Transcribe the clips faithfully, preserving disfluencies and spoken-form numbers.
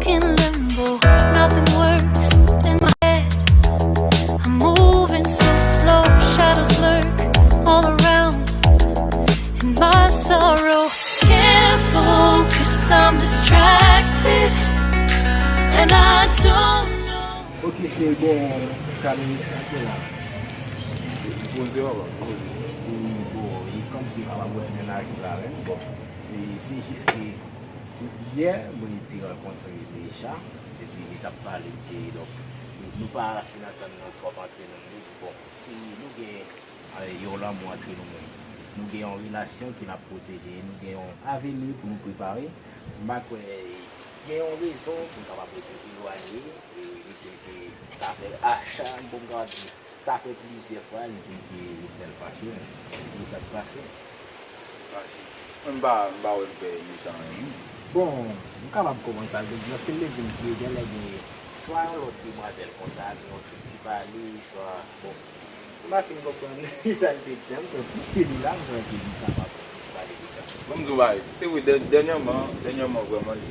In limbo, nothing works in my head. I'm moving so slow, shadows lurk all around in my sorrow. Can't focus, I'm distracted, and I don't know. Ok, ke bon, Kamis, sa ke la. Poze, papa, poze. E bon, e kòmsi w kapab wè menaj la, wi. Bon, e se jis ke yè, mwen te rankontre Neisha, epi li t ap pale ke, donk, nou pa fin antann nou twòp antre nou, li di, bon, si nou gen, e, yon lanmou antre nou menm, nou gen yon relasyon ke n ap pwoteje, nou gen yon aveni pou nou prepare, m pa kwè gen yon rezon pou n kapab rete elwanye, e li di ke sa fè a chak bon gade. Sa fè plizyè fwa li di m ke li fè l fache, men se sa k pase. Fache. Mwen m pa, m pa wè l fè Neisha anyen. Bon, m kapab konprann sa l te di, paske l te di m ke genlè gen swa yon lòt demwazèl konsa, gen yon tip ki pale, swa, bon, m pa fin konprann sa l te di a, men piske li la, m kwè ke li kapab plis pale de sa. Bon, m di w bagay, se vre, dè-, dènyèman, dènyèman, vrèman, li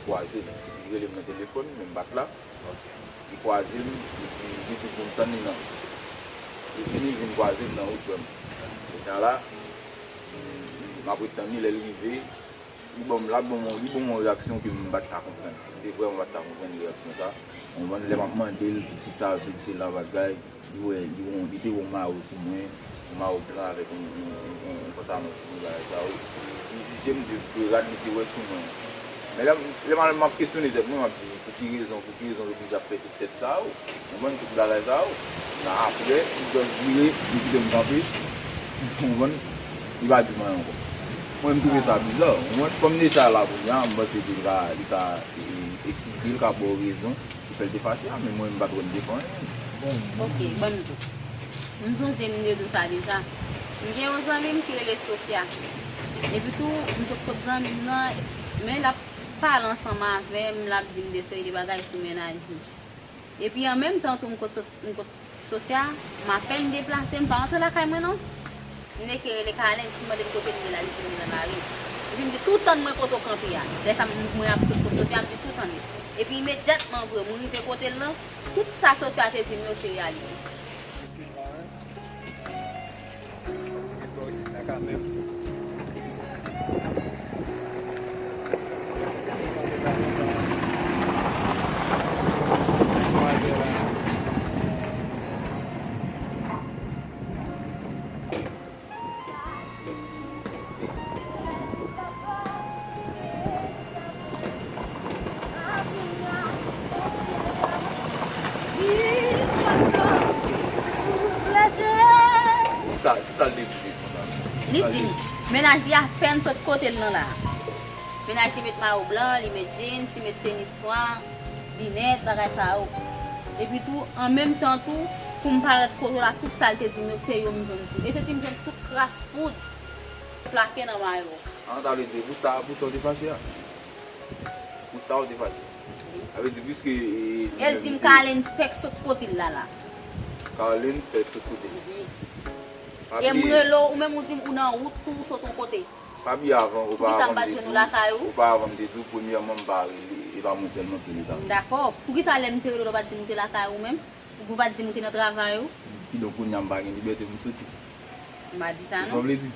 kwaze m. Li rele m nan telefòn, men m pa t la. Li kwaze m, epi li di pou m tann li nan wout. Li vini, li vin kwaze m nan wout, frè m. Kounye a la, m, m ap ret tann li, lè l rive, li ban m, l ap ban m, li ban m yon reyaksyon ke m pa t ka konprann. M te vrèman pa t ka konprann reyaksyon sa. Ou konprann, lè m ap mande l poukisa sesi sela bagay, li wè, li wè, li te wè yon mayo sou mwen, yon mayo blan avèk yon, yon, yon, yon, yon pantalon sou mwen, bagay sa yo. Li jije m de, de rad li te wè sou mwen an. Men lè m, lè m al, m ap kesyone tèt mwen, m ap di, pou ki rezon, pou ki rezon l oblije ap fè tout tèt sa yo? Ou konprann, tout bagay sa yo? Nan apre, li just vire, li kite m kanpe. Ou konprann? Li pa di m anyen ankò. Mwen, m twouve sa biza. Ou konprann? Kòm Neisha la kounye a, m panse ke li ka, li ka, e, eksplike, li ka ba w rezon ki fè l te fache a, men mwen, m pa t wè m te fè anyen. Ok, ban m di w. M sonje m te di w sa deja. M gen yon zanmi m ki rele Sofia. Epi tou, m sot kot zanmi m nan, men l ap pale ansanm avè m, l ap di m de seri de bagay sou mennaj li. Epi an menm tan tou, m kot sot, m kot Sofia, m apèn deplase, m pa rantre lakay mwen non. M neke rele Kalens, m mande l kote l ye la, li di m li nan lari. Epi m di, tou tann mwen kote w kanpe a. Lè sa m, mwen ap sot kot Sofia, m di, tou tann mwen. Epi imedyatman vre, mwen rive kote l lan, tout sa Sofia te di m yo se reyalite. Ti bò isit la kanmenm. Kisa, kisa l te di konsa? Li di m, mennaj li apèn sot kote l nan la. Mennaj li met mayo blan, li met jeans, li met tenis nwa, linèt, bagay sa yo. Epi tou, an menm tan tou, pou m parèt kote w la, tout sa l te di m yo, se yo m jwenn tou. E se ti m jwenn tout kras poud plake nan mayo. An, sa vle di, pou sa, pou sa w te fache a? Pou sa w te fache? Wi. Sa vle di, piske, e, e l di m Kalens fèk sot kote l la la. Kalens fèk sot kote l. Wi. E m rele w, ou menm ou di m ou nan wout tou, ou sot yon kote. Pa bliye avan, oparavan m te di w, oparavan m te di w, premyèman m pa rele, e pa mwen sèlman ki rele Kalens. Dakò. Poukisa lè m te rele w, ou pa t di m ou te lakay ou menm? Ou pa t di m ou te nan travay ou? Kidonk kounye a m pa gen libète pou m soti. M pa di sa non. Sa w vle di?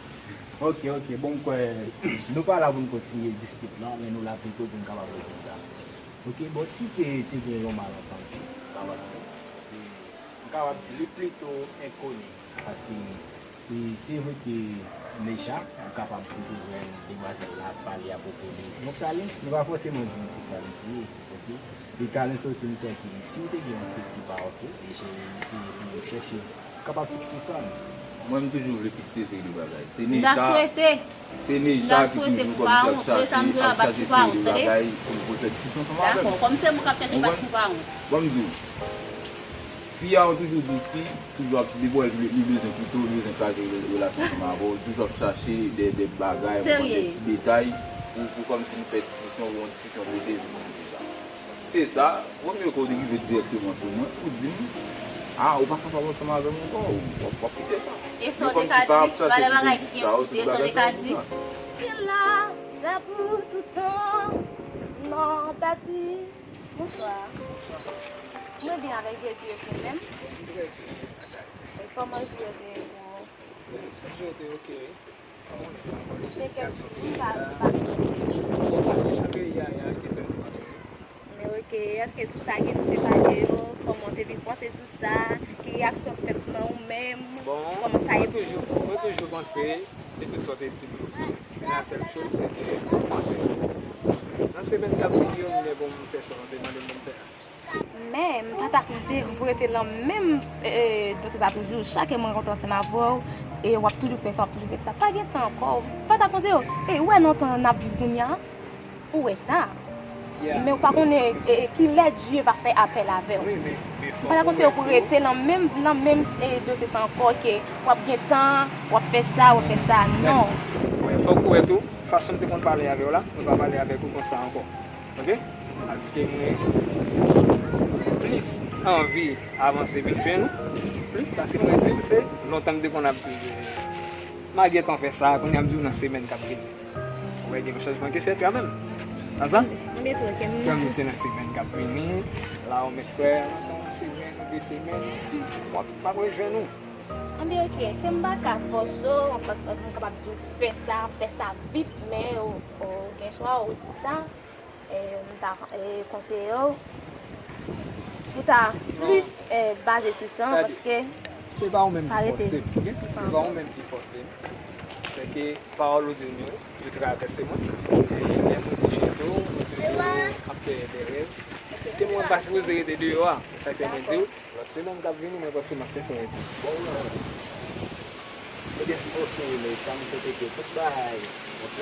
Ok, ok. Bon, m kwè nou pa la pou n kontinye dispit lan, men nou la pito pou n kapab rezoud sa. Ok, bon, si te, te gen yon malantandi, m kapab di, e, m kapab di li plito enkoni, paske, e, se vre ke Neisha, ou kapab toujou wè demwazèl la ap pale apwopo de yon Kalens, nou pa fòseman di se Kalens li ye, ok? E Kalens osi, m kwè ke si w te gen yon tip ki pa ok, e se, eseye pou w chèche kapab fikse sa. Mwen, m toujou vle fikse seri de bagay. Se Neisha, se Neisha ki toujou kòmsi ap chache, ap chache seri de bagay pou, pou l fè diskisyon ansanm avè m. Dakò, kòm se mwen k ap chache bat pou pa wont. Ban m di w, fi a, ou toujou di w, fi toujou ap, depi w wè li, li bezwen kite w, li bezwen kraze re-, relasyon ansanm avè w, li toujou ap chache de, de bagay, ou konn, de ti detay pou, pou kòmsi nou fè diskisyon, ou yon diskisyon pote vin konn deja. Si se sa, vòmye ke w te rive dirèkteman sou mwen, ou di m, a, ou pa kapab ansanm avè m ankò, ou, w ap, w ap kite sa. E sa w te ka di, valè bagay ki gen koute, sa w te ka di. Ki la, la pou toutan. Non, Pati. Bonswa. Bonswa. Mwen byen avèk Jezi, ok menm? Mwen trè byen, gras a Dye. E kòman jou yo te ye pou ou? Jou yo te ok. Ou konnen, ankò, se sitiyasyon peyi a. Bon, pa te chante ya, ya, ki fè nou pa konnen. Men ok, èske tout sa ke nou te pale yo, kòman w te vin panse sou sa? Ki reyaksyon k fèt nan ou menm? Bon, kòman sa ye pou ou? Mwen toujou, mwen toujou panse de tout sa w te di m yo. Men la sèl choz, se ke mwen panse nan semèn k ap vini yo, m gen pou m fè sa w te mande m pou m fè a. Men, m pa ta panse w pou rete nan menm, e, e, dosye sa toujou. Chak mwen rankontre ansanm avè w, e w ap toujou fè sa, w ap toujou fè sa. Pa gen tan ankò. M pa ta panse w, e, ou wè nan tan n ap viv kounye a, pou wè sa. Men ou pa konnen, e, e, kilè Dye va fè apèl avè w. M pa ta panse w pou rete nan menm, nan menm, e, dosye sa ankò, ke w ap gen tan, w ap fè sa, w ap fè sa. Non. Wi, fòk ou wè tou, fason m te konn pale avè w la, mwen pa pale avèk ou konsa ankò. Ok? Paske mwen plis anvi avanse vin jwenn ou, plis paske mwen di w se lontan m te konn ap di w, m a gentan fè sa, kounye a m di w nan semèn k ap vini. Ou wè gen yon chanjman ki fèt kanmenm. Pa sa? Se yon misye nan semèn k ap vini, la ou mèt kwè, yon semèn, de semèn, epi w ap, m ap rejwenn ou. Anben, ok, ke m pa ka fòse w, m pa, m kapab di w fè sa, fè sa vit, men ou, ou gen chwa, ou di sa. E, m ta, e, konseye w pou ta plis, e, baze sou sa, paske se pa ou menm ki fòse m, ok? Se pa ou menm ki fòse m. Se ke pawòl ou di m yo, yo travèse mwen. E gen moun ki chante w, yo toujou ap fè de rèv. Ke mwen pa sipoze rete deyò a. Se sa k fè mwen di w, lòt semèn k ap vini, mwen panse m ap fè sa w di. Bon, ebyen, ok, men sa m swete ke tout bagay, ok?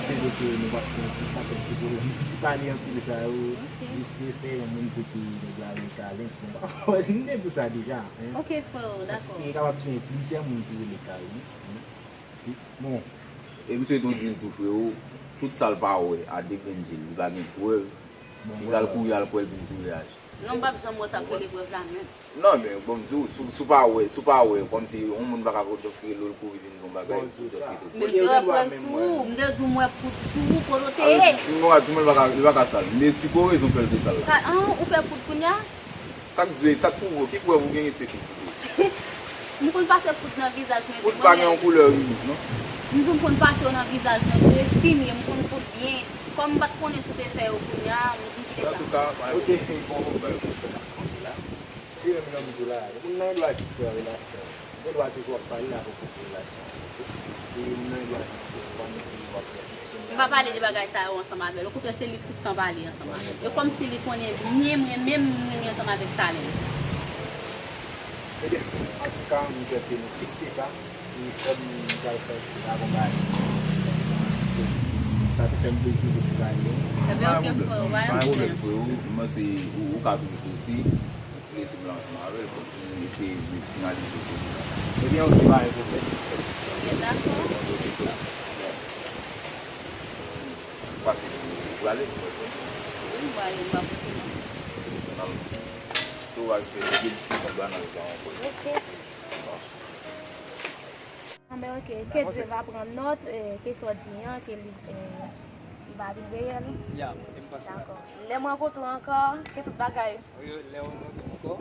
Se vre ke nou p ap fè yon ti pakèt ti pale, ti pale anpil sa yo, jis refè yon moun di ke nèg la rele Kalens, men pa, m te di w sa deja, en. Ok, freo, dakò. Paske kapab gen plizyè moun ki rele Kalens, en. Bon. E m swete w di l tou, freo, tout sa l pa wè a de grenn je l, li pa gen prèv, li pral kouri al kwè l pou l tou reyaji. Non, m p ap janm wè sa k rele prèv la menm. Non, men bon, m di w, si w, si w pa wè, si w pa wè, kòmsi yon moun pa ka konsidere l kouri vin di yon bagay pou tòske tou. Men m te wè prèv sou ou, m te di w m wè poud sou ou, kote w te ye? Si m pa di w, li pa ka, li pa ka sal. M te esplike w rezon k fè l te sal la. Ka, an, ou fè poud kounye a? Sa k di w, sa k pwouve w, ki prèv ou genyen se poud? M konn pase poud nan vizaj mwen tou. Poud pa gen yon koulè wi wouj, non. M di w m konn pase yo nan vizaj mwen tou, e fini, m konn poud byen. Kòm m pa t konnen si w te fè yo kounye a, m, m kite sa. Antouka, mwen, ok, se bon, bon, bon, bon, bon, bon, la. Se menm jan m di w la, moun nan gen dwa jis fè yon relasyon. Ou gen dwa toujou ap pale avèk yon relasyon. E moun nan gen dwa jis sispann epi w ap refleksyone. M pa pale de bagay sa yo ansanm avè l. Okontrè, se li k tout tan pale ansanm avè m. E kòmsi li konnen byen mwen menm, m renmen ansanm avèk Talens. Ebyen, antouka, m swete nou fikse sa. E kòm m pral sòti la, bon bagay. Sa te fè m plezi pou ti bagay yo. Ebyen, ok, frè, pa gen pwoblèm, frè. M panse ou, ou ka toujou soti. Ti lese m la ansanm avè l pou nou eseye finalize koze la. Ebyen, ok, pa gen pwoblèm. Ebyen, dakò. Pase pou ou prale, pou mwen. Wi, m prale, m pa pote non. Si w al fè, gen si konba nan yo pa ankò. Ok. Bon. Anben, ok, ke Dye va pran nòt, e, ke sa w di an, ke li, e, li va vin reyèl. Ya, e m panse la. Dakò. Lè m rankontre w ankò, ke tout bagay. Wi, lè w rankontre m ankò.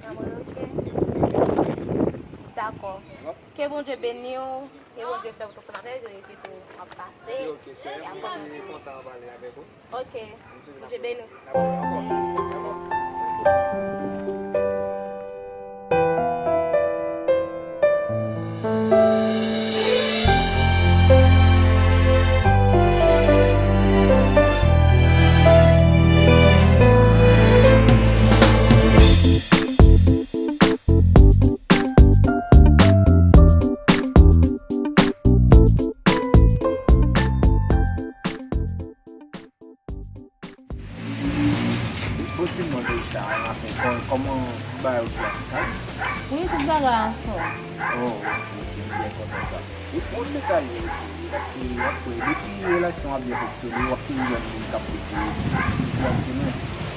Anben, ok. Dakò. Ke Bondye beni w, ke Bondye fè w tou fè n apèl, ke tou ap pase. Ok, sè, mwen kontan pale avèk ou. Ok. Bondye beni w. Bon, di m non, Deisha, a maten, kò-, kòman tout bagay, ok, an fòm? Wi, tout bagay an fòm. Oh, ok, ok, m byen kontan sa. E bon, se sa l ye osi, wi, paske w ap wè, depi relasyon an ap byen fonksyone, w ap toujou jwenn moun k ap rete, ki ap di nou.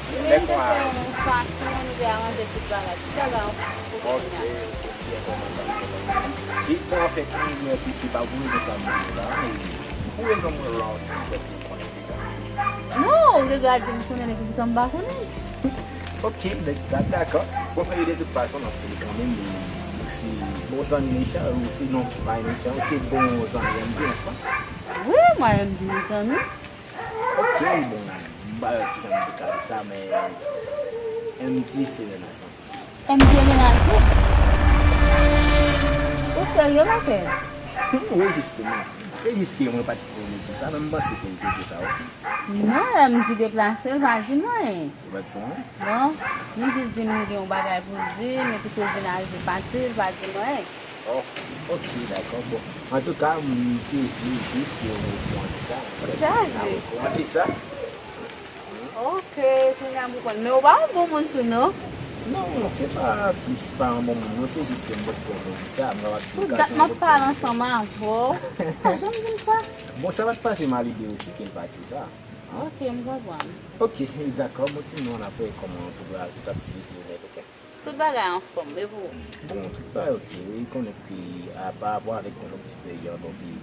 Wi, nou te fè yon fason, nou te aranje tout bagay, tout bagay an fòm pou kounye a. Ok, ok, m byen kontan sa, m byen kontan sa. E bon, anfèt, mwen, mwen, pi se pa pou rezon sa m vini la, e pou rezon mwen la osi, m fèt mwen konnen deja. Non, ou te ka di m konnen l epi poutan m pa konnen l. Ok, d- d- dakò. Bon, men de tout fason, nan tou le kanmenm, ou se bon zanmi Mechan, ou se non, pa Mechan, ou se bon zanmi M J, nèspa? Wi, mwen M J se zanmi. Ok, bon, m pa wè kijan m te ka di sa, men M J se mennaj mwen. M J mennaj ou? Ou serye, Michael? Wi, jisteman. Se jis ke mwen pa t konnen tou sa, men m panse ke l te di sa osi. Non, lè M J deplase, l pa di m anyen. Ou pa t di anyen? Non, li jis di m li gen yon bagay pou l di m, epi tou l vin arive pati, l pa di m anyen. Oh, ok, dakò. Bon, antouka, m te di jis ke w okouran de sa. Sa di? Ou okouran de sa? Ok, kounye a m konprann. Men ou pa yon bon moun tou, non? Non, se pa ki se pa yon bon moun, non, se jis ke m pa t konnen di sa. M pa t di. Tout dat m ap pale ansanm avè w. Ou pa janm di m sa. Bon, sa pa t pase m a lide osi ke l pa di w sa. Ok, m konprann. Ok, dakò, bon, ti nou, n ap wè kòman tout, tout aktivite yo nèt, ok? Tout bagay anfòm, e pou ou? Bon, tout bagay ok, wi, konekte a, pa rapò avèk konjonkti peyi an, donk, e,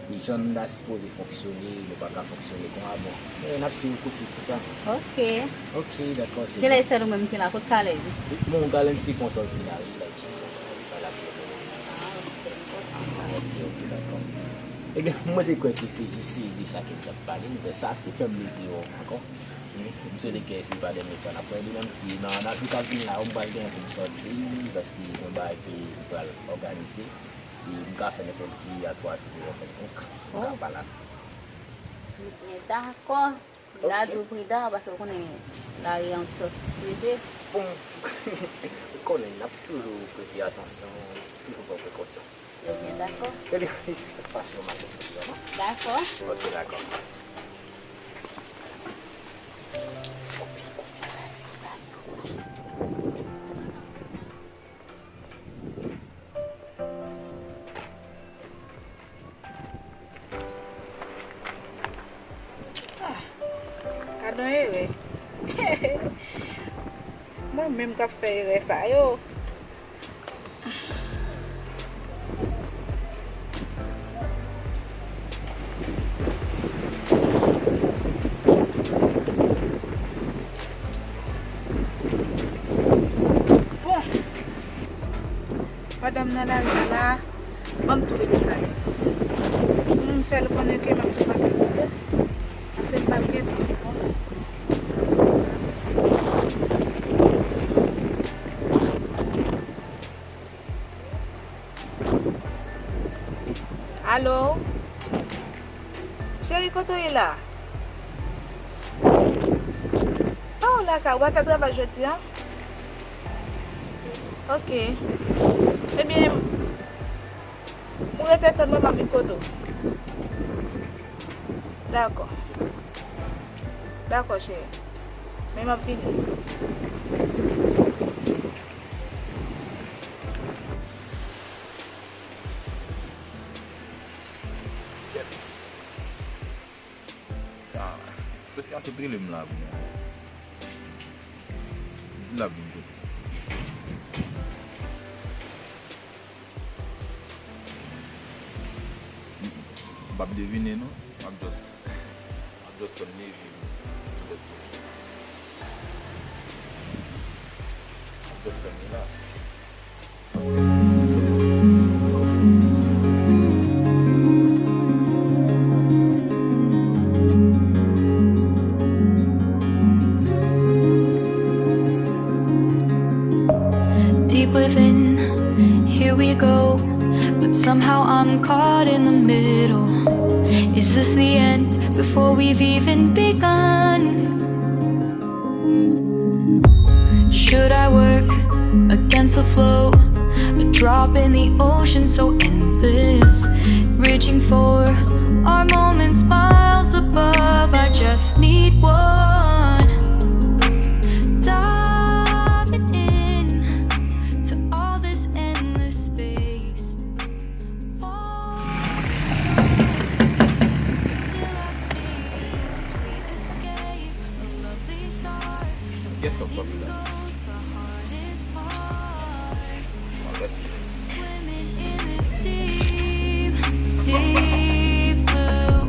e jan n ta sipoze fonksyone, nou pa ka fonksyone konsa, bon, e, n ap swiv kou sou kou sa. Ok. Ok, dakò, se. Genlè se sèl ou menm ki la, kot Kalèz? Bon, Kalèz te fè yon sòti la, wi, la, li pa la pou le moman. Ah, ok, ok, dakò. Ebyen, mwen te kwè ke se jis de sa ke n t ap pale, men sa te fè m plezi wè w ankò. M swete ke se pa dènye fwa n ap wè li menm. E nan, nan jou k ap vini la yo, m pral gen pou m sòti, paske gen yon bagay ke m pral òganize. E m ka fè nenpòt ki a twa jou yo kèlkonk. M ka pa la. Dakò. Ok. Gade w pridan, paske w konnen lari an ti sòs leve. Bon, ou konnen, n ap toujou prete atansyon, toujou pran prekosyon. Ebyen, dakò. Ebyen, se pa sou maten sou non. Dakò. Ok, dakò. Ah, gadon erè. Mwen menm k ap fè erè sa yo. Bon, pandan m nan lari a la, ban m tou rele Kalèz. Pou m fè l konnen ke m ap tou pase kote. Paske m pa t gen tan ankò. Alo? Cheri, kote w ye la? Oh, lakay, ou pa t al travay jodi a? Ok. Ebyen, ou rete tann mwen, m ap vin kote w. Dakò. Dakò, cheri. Men m ap vini. Ah, Sofia te rele m la pou mwen. Di l ap vin kote m. M p ap devine non. M ap just, m ap just tann li epi m just, m ap just tann li la. Deep within, here we go. But somehow I'm caught in the middle. Is this the end before we've even begun? Should I work against the flow? A drop in the ocean so endless. Reaching for our moments miles above. I just need one. Diving in to all this endless space. Yes, no problem. Deep, deep blue.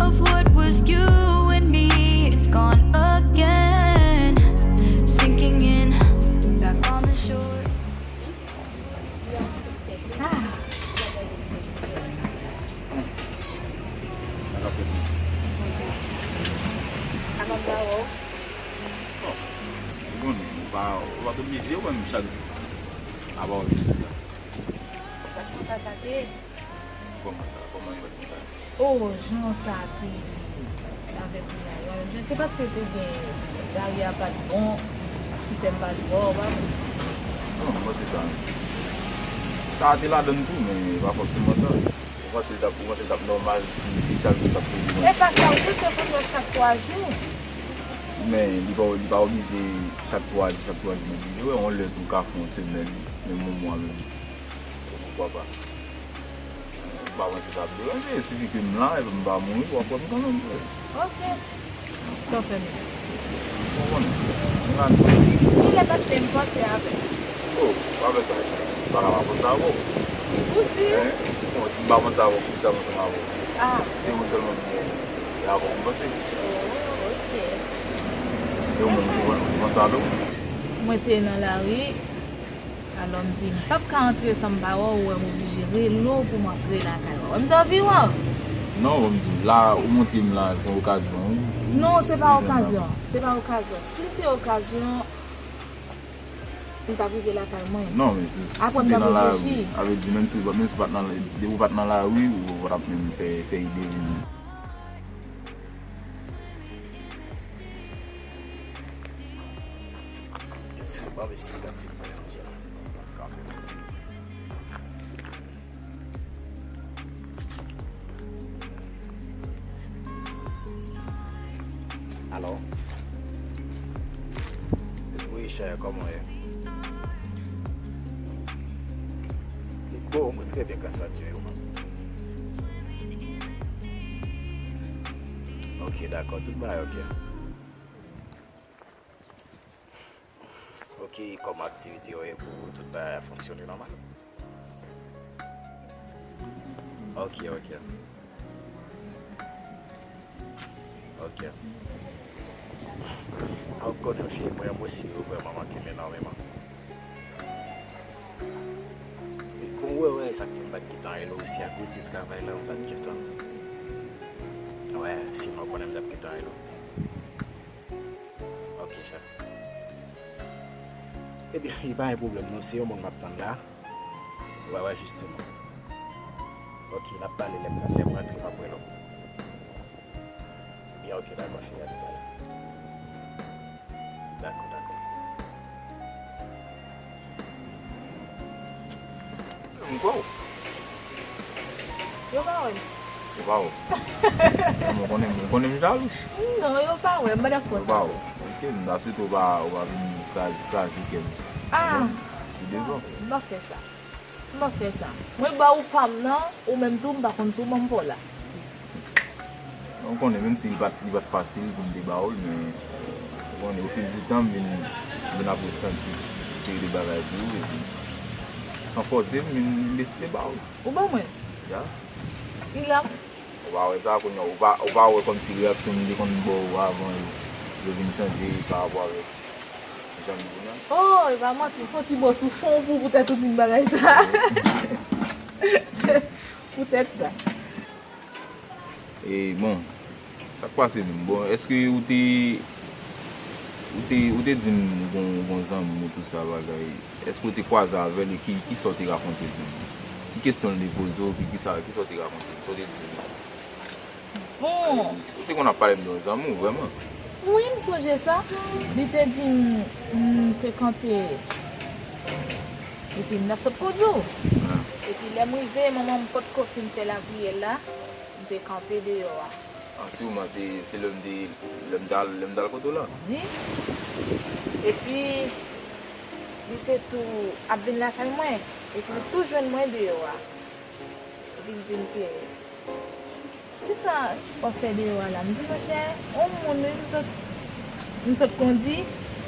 Of what was you and me, it's gone again. Sinking in, back on the shore. Ou konnen, ou pa, ou pa t oblije wè m chak jou. Apa w vin jodi a? Kòman sa? Kòman yo fè konsa? Oh, jan sa te avèk ou la. Se paske te gen, lari a pa t bon, ki fè m pa t wè w, pa vre? Non, mwen se sa. Sa te ladann tou, men e pa fòseman sa. Ou panse l t ap, ou panse l t ap nòmal si, si chak jou t ap toujou? E pa chak jou, se konn wè chak twa jou. Men li pa, li pa oblije chak twa jou, chak twa jou m oblije wè. Yon lè tou ka fè yon semèn, menm yon mwa menm. Poukwa pa? M pa panse sa ap deranje, sifi ke m la, epi m pa mouri, w ap wè m kanmenm vre. Ok. Sa w fè menm? Ou konnen. M la tou. Kilè m ap vin panse avè w? Oh, pa fè sa, m pa ka pa panse avè w. Ou si? Bon, si m pa panse avè w, poukisa m ansanm avè w? Ah. Se ou sèlman m gen, e avè w m panse. Oh, ok. E ou menm, ou panse avè w? Mwen te nan lari. Alò m di, m p ap ka antre san m pa wè w, ou wè m oblije rele w pou m antre lakay ou. M t anvi wè w. Non, m di w, la ou montre m la, se yon okazyon, wi. Non, se pa okazyon. Se pa okazyon. Si l te okazyon, m t ap rive lakay mwen. Non, men si, si te nan lari, sa vle di, menm si, menm si w pa t nan, depi w pa t nan lari, ou pa t ap menm fè, fè ide vini. Bon, men si gad se mwen, Angela. Alò? Wi, chè, kòman w ye? Bon, mwen trè byen, gras a Dye, e ou menm? Ok, dakò, tout bagay ok. Ok, kòman aktivite yo ye pou tout bagay fonksyone nòmal? Ok, ok. Ok. A, ou konnen, fi, mwen, mwen osi, yo vrèman manke m enòmeman. Bon, wè, wè, sa k fè m pa t gentan rele w, se akoz de travay la, m pa t gentan. Wè, sinon, ou konnen m t ap gentan rele w. Ok, chè. Ebyen, e pa yon pwoblèm non, se yon moun m ap tann la. Wè, wè, jisteman. Ok, n ap pale lè m, lè m rantre, m ap rele w. Ebyen, ok, dakò, cheri, a toutalè. Dakò, dakò. M kwè w. Yo pa wè m. Yo pa wè w. Mwen konnen, mwen konnen m jalou. Non, yo pa wè m, m pa t ap fè sa. Yo pa wè w. Ok, m ta swete w pa, w pa vin kraze, kraze kè m. Ah! Ou devan. M pa fè sa. M pa fè sa. Mwen ba ou pa m nan, ou menm tou, m pa konn si w ban m pa w la. Ou konnen, menm si li pa t, li pa t fasil pou m te ba w l, men, ou konnen, au fil du temps, m vin, m vin apre santi yon seri de bagay pou ou, epi, san fòse, m vin deside ba w l. Ou ban mwen? Ya. Li la. Ou pa wè sa, kounye a, ou pa, ou pa wè kòmsi reyaksyon m te konn ba w avan yo, yo vin chanje pa rapò avèk jan m ye kounye a? Oh, e pa manti, m fè yon ti bò sou fon w pou poutèt ou di m bagay sa. Poutèt sa. E, bon, sa k pase menm? Bon, èske ou te, ou te, ou te di m ou gon, ou gon zanmi ou tout sa bagay? Èske ou te kwaze avè l e ki, ki sa w te rakonte l pou li? Ki kesyon l te poze w, ki, ki sa, ki sa w te rakonte l? Sa w te di l? Bon. Ou te konn ap pale m de yon zanmi w, vrèman? Wi, m sonje sa. Li te di m, m te kanpe. Epi m t ap sot kondui w. Ah. Epi lè m rive, manman m potko fin fè lapriyè la. M te kanpe deyò a. Ah, siman, se, se lè m te, lè m t al, lè m t al kote w la? Wi. Epi, li te tou ap vin lakay mwen. Epi, li tou jwenn mwen deyò a. Epi, li di m ke, "Kisa w ap fè deyò a la?" M di, "Monchè, yon moun, wi, m sot, m sot kondi,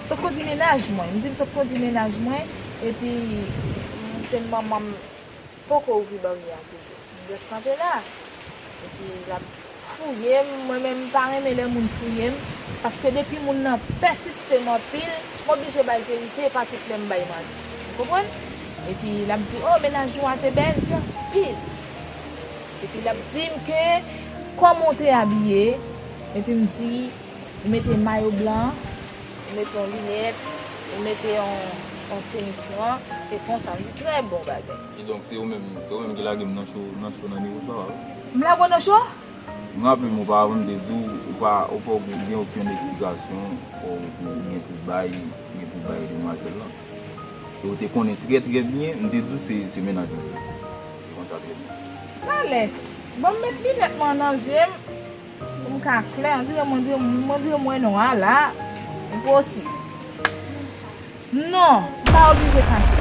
sot kondi mennaj mwen." M di, "M sot kondi mennaj mwen, epi, m jwenn manman m." Poko ouvri baryè a toujou. M jis kanpe la. Epi l ap, Fouye m, mwen menm m pa renmen lè moun fouye m, paske depi moun nan pèsiste m anpil, m oblije bay verite, e pa tout lè m bay manti. Ou konprann? Epi l ap di, "O, mennaj nou a te bèl," m di, "Anpil." Epi l ap di m ke kòman w te abiye, epi m di, "M mete mayo blan, m mete yon linèt, m mete yon, yon tenis nwa, e konsa," m di, "Trè bon bagay." Kidonk, se ou menm, se ou menm ki lage m nan cho, nan cho nan nivo sa a, wi. M lage w nan cho? M raple m, oparavan, m te di w, ou pa, ou pa gen okenn eksplikasyon ou, ou gen pou bay, gen pou bay demwazèl lan. E ou te konnen trè, trè byen, m te di w se, se mennaj mwen. Se konsa trè byen. Talè, ban m met linèt mwen nan zye m, pou m ka klè, on dirè mwen, on dirè mwen wè nwa la, enposib. Non, m pa oblije kache.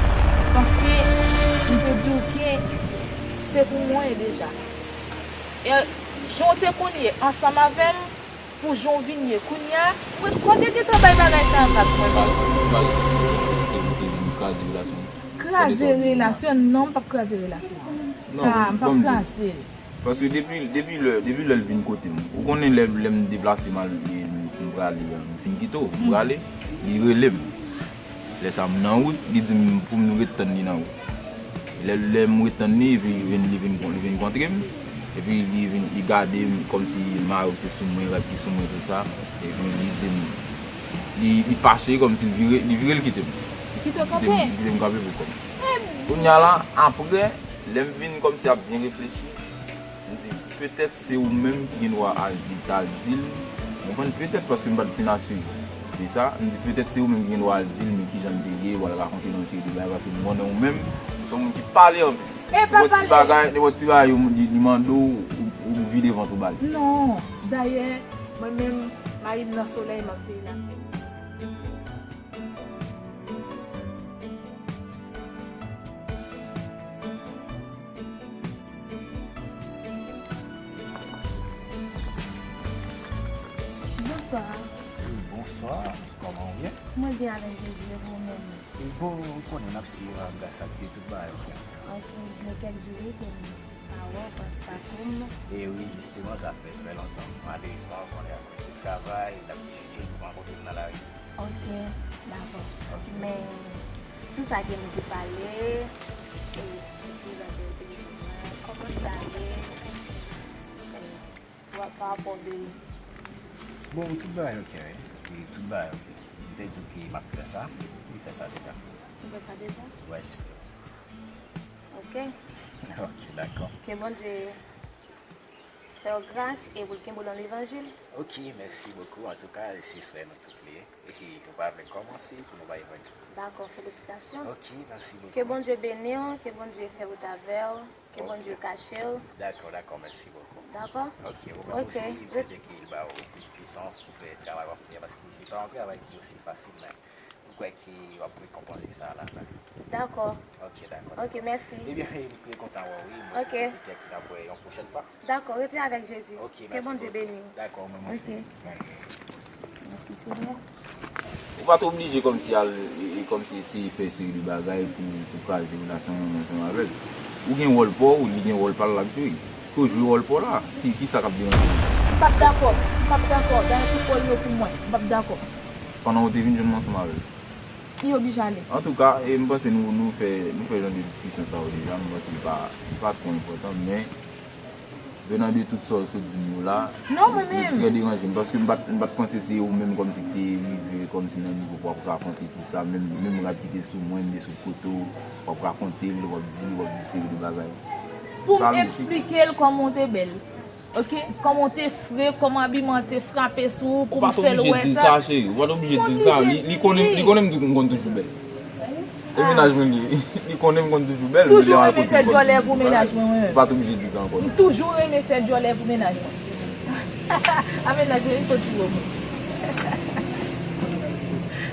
Paske m te di w ke se pou mwen deja. E jan w te konn ye ansanm avè m, pou jan w vin ye kounye a, mwen kwè w te gentan bay bagay sa a vag mwen menm. Kraze relasyon, non, m p ap kraze relasyon an. Sa a, m p ap kraze l. Paske depi, depi lè, depi lè l vin kote m, ou konnen lè, lè m deplase m al, e, m, m prale, m fin kite w, m prale, li rele m. Lè sa a m nan wout, li di m pou m ret tann li nan wout. Lè, lè m ret tann li, epi li vin, li vin, li vin kontre m, epi li vin, li gade m kòmsi mayo ki sou mwen, rad ki sou mwen, tou sa, epi li di m, li, li fache kòmsi li vire, li vire, li kite m. Li kite w kanpe? Li kite m kanpe pou kò m. Kounye a la, apre, lè m vin kòmsi ap byen reflechi, m di, petèt se ou menm ki gen dwa al di, t al di l. Ou konprann? Petèt paske m pa t fin asire de sa. M di, petèt se ou menm ki gen dwa al di l, men kijan l te ye, w al rakonte l yon seri de bagay, paske m konnen ou menm, ou se yon moun ki pale anpil. E pa pale. Nenpòt ti bagay, nenpòt ti bagay, yo, li, li mande w, ou, ou vide vant ou ba l. Non, dayè, mwen menm, mari m nan solèy, m ap veye l. Bonswa. Wi, bonswa. Kòman w ye? Mwen byen avèk Jezi, e ou menm? E bon, ou konnen n ap swiv gras a Dye, tout bagay ok. Ok, gen kèk jou wi ke m pa wè w, pa, pa tann m. E wi, jisteman, sa fè trè lontan. Malerezman, ou konnen, akoz de travay, n ap difisil pou rankontre m nan lari. Ok, dakò. Ok. Men, sou sa ke nou te pale, e, sou ti zafè yo te jwenn nan, kòman sa ye, e, pa, pa rapò de... Bon, tout bagay ok, wi. Wi, tout bagay ok. M te di w ke m ap fè sa, m fè sa deja. Ou fè sa deja? Wi, jisteman. Ok. Ok, dakò. Ke Bondye fè w gras e pou l kenbe w nan levanjil. Ok, mèsi bokou. Antouka, se swè nou tout li ye. E nou pa vle kòmanse pou nou bay vag. Dakò, felisitasyon. Ok, mèsi bokou. Ke Bondye beni w, ke Bondye fè wout avè w, ke Bondye kache w. Dakò, dakò, mèsi bokou. Dakò? Ok, ou menm osi, m swete ke l ba w plis pwisans pou fè travay w ap fè a, paske se pa yon travay ki osi fasil, men m kwè ke w ap rekonpanse sa alafen. Dakò. Ok, dakò, dakò. Ok, mèsi. Ebyen, m trè kontan wè w, wi. Mwen se petèt n ap wè yon pwochèn fwa. Dakò, rete avèk Jezi. Ok, mèsi bokou. Ke Bondye beni w. Dakò, mwen osi. Ok. Mèsi, Senyè. Ou pa t oblije kòmsi al, e, e, kòmsi eseye fè seri de bagay pou, pou kraze relasyon mwen ansanm avè l. Ou gen wòl pa w, li gen wòl pa l l ap jwe. Ke w jwe wòl pa w la. Ki, kisa k ap deranje w? M p ap dakò. M p ap dakò. Dayè tout wòl yo pou mwen. M p ap dakò. Pandan w te vin jwenn mwen ansanm avè l. Li oblije ale. Antouka, e, m panse nou, nou fè, nou fè jan de diskisyon sa yo deja, m panse li pa, li pa twò enpòtan, men, venant de tout sa w sot di m yo la, non, mwen menm, li trè deranje m, paske m pa t, m pa t panse se ou menm kòmsi ki te rive kòmsi nan nivo pou w ap rakonte tout sa, menm, menm rad ki te sou mwen, m te sot kote w, w ap rakonte l, w ap di l, w ap di seri de bagay. Pou m eksplike l kòman w te bèl. Ok? Kòman w te fre, kòman abiman an te frape sou ou pou m fè l wè sa. Ou pa t oblije di l sa, cheri. Ou pa t oblije di l sa. Li, li konnen, li konnen m tou, m konn toujou bèl. E mennaj mwen li ye. Li konnen m konn toujou bèl, men lè m al kote l kòmsi m pa t oblije di sa ankò, non. M toujou renmen fè djòlè pou mennaj mwen. A mennaj mwen, li konn tire mwen.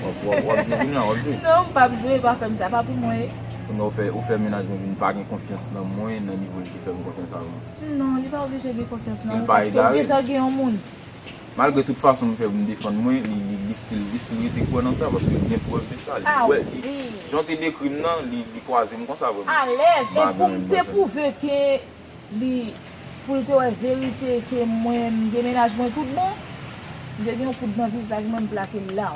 W ap, w ap, w ap jwe kounye a, w ap jwe. Non, m p ap jwe, pa fè m sa, pa pou mwen. Kounye a ou fè, ou fè mennaj mwen vin pa gen konfyans nan mwen, nan nivo l te fè m konfyans avan. Non, li pa oblije gen konfyans nan ou, paske ou gentan gen yon moun. Malgre tout fason m fè pou m defann mwen, li, li, li still, li still rete kwè nan sa, paske li gen prèv de sa. Li kwè, li, jan w te dekri m nan, li, li kwaze m konsa vrèman. Alèz, e pou m te pwouve ke li, pou l te wè verite ke mwen, m demennaj mwen tout bon, m te gen yon kout nan vizaj mwen, m plake l la.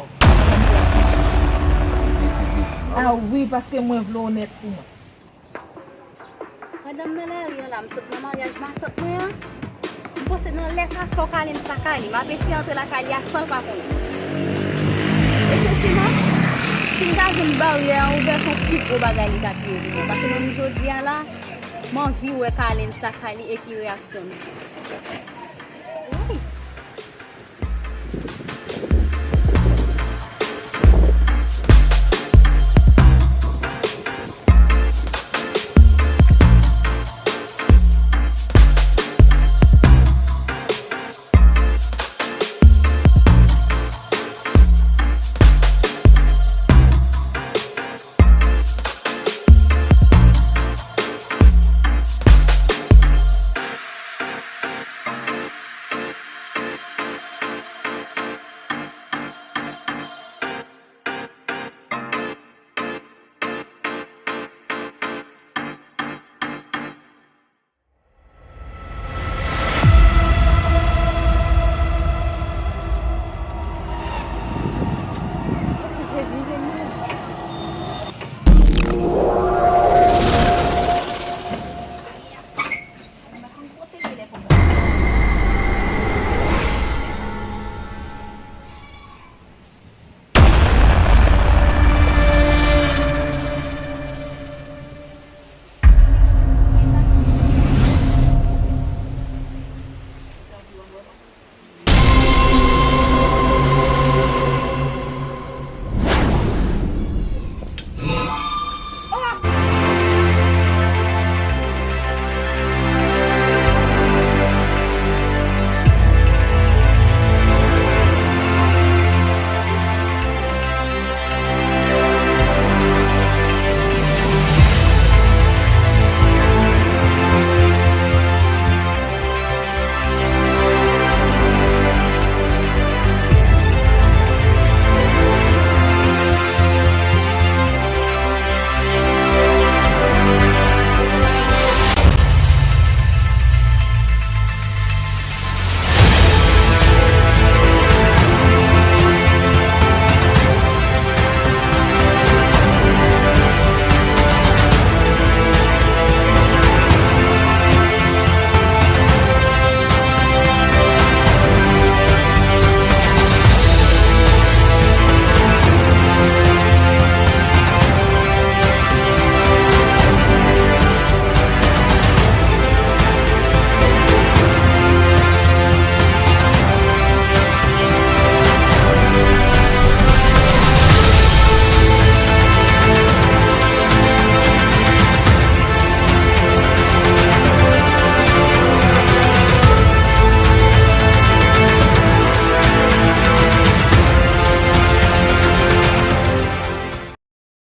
A wi, paske mwen vle onèt pou mwen. Pandan m nan lari an la, m sot nan maryaj matant mwen an. M panse nan lè sa fò Kalens ta ka li. M ap eseye antre lakay li a san l pa konnen. Espesyalman, si m ta jwenn baryè an ouvè, se yon pi gwo bagay li ta pi yo pou mwen. Paske menm jodi a la, m anvi wè Kalens ta ka li e ki reyaksyon l. Wi.